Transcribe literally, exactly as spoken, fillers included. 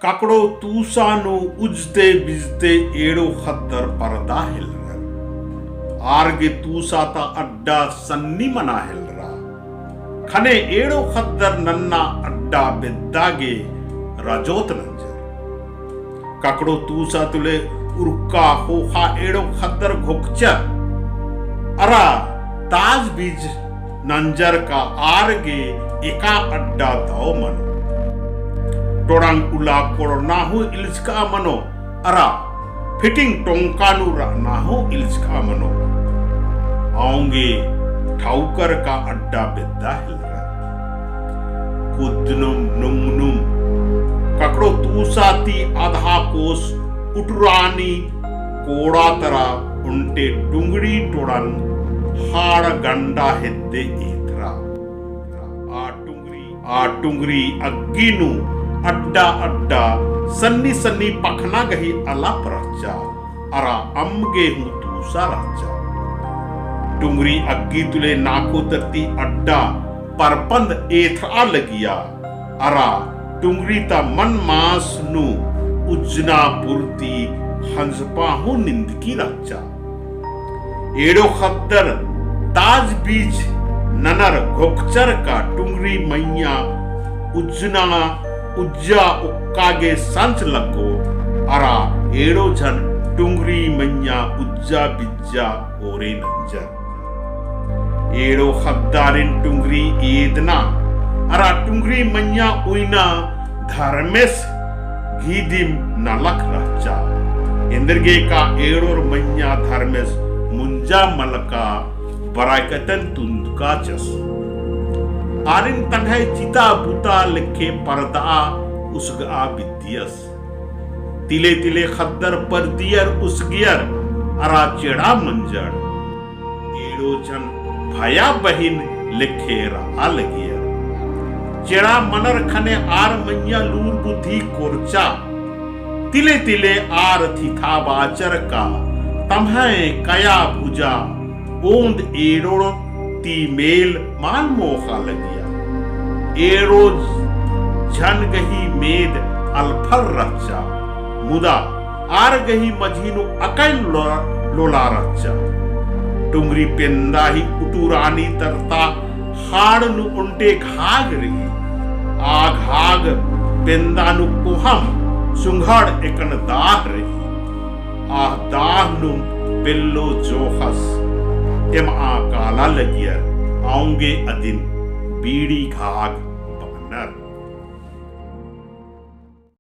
ककड़ो तूसा नू उज्जते बिज्जते एड़ो ख़द्दर परदा हेलरर। आर गे तूसा ता अड्डा सन्नी मना हेलरा। ख़ने एड़ो ख़द्दर नन्ना अड्डा बेद्दा गे रजोत नंजर। ककड़ो तूसा तुले उरका ख़ोख़ा एड़ो ख़द्दर घोकचर। अरा ताजबीज नंजर का आर गे एका अड्डा दव मनो। टोड़ंग उला कोड़ना हूँ इल्चका मनो। अरा फिटिंग टोंका नू रअना हूँ इल्चका मनो। औंगे ठौकर का अड्डा बेद्दा हेलरा। कुद्दनुम नुंगनुम ककड़ो तूसा ती आधा कोस उटुरानी कोड़ा तरा ओन्टे टुंगड़ी टोड़न हाड़ गंडा हेद्दे एथरा। आ टुंगरी, आ टुंगरी अग्गी नू अड्डा अड्डा सन्नी सन्नी पखना गही अलप रहचा, अरा अम्म गे हूँ तूसा रहचा। टुंगरी अग्गी तुले नाको तरती अड्डा परपंद एथरा लगिया, अरा टुंगरी ता मन मास नू उज्जना पुरती हंजपा हूँ निंदकी रहचा। एड़ो ख़द्दर ताजबीज ननर घोकचर का टुंगरी मइय्याँ उज्जना उज्जा ओक्का गे संच लग्गो, अरा एड़ो झन टुंगरी मइय्याँ उज्जा बिज्जा ओरे नंजर। एड़ो ख़द्दारिन टुंगरी एदना अरा टुंगरी मइय्याँ उइना धर्मेस गही दिम नलख रहचा। एन्देरगे का एड़ोर मइय्याँ धर्मेस मुंजा मलका बरकतन तुन्दकाचस। आरिन तंग्है चिता बुता लेखे परदआ उसगआ बिद्दियस। तिले तिले ख़द्दर परदियर उसगियर अरा चेड़ा मंजर। एड़ो झन भया बहिन लेखे रआ लगियर। चेड़ा मनर ख़ने आर मइय्याँ लूर बुद्धि कोरचा। तिले तिले आर थिथाबाचर का तम्है कया भुजा ओन्द एड़ोर ती मेल मल मोख़ा लगिया। एड़ो झन गही मेद अलफर रहचा, मुदा आर गही मझी नू अकय लो-, लोला रहचा। टुंगरी पेंदा ही उटुरानी तरता हाड़ नू ओन्टे घाघ रई। आ घाघ पेंदा नू कोहम सुंघड़ एकन दाह रई। आ दाह नू पेल्लो जोख़स एमआ काला लगियर, औंगे अदिन बीड़ी घाघ बअनर।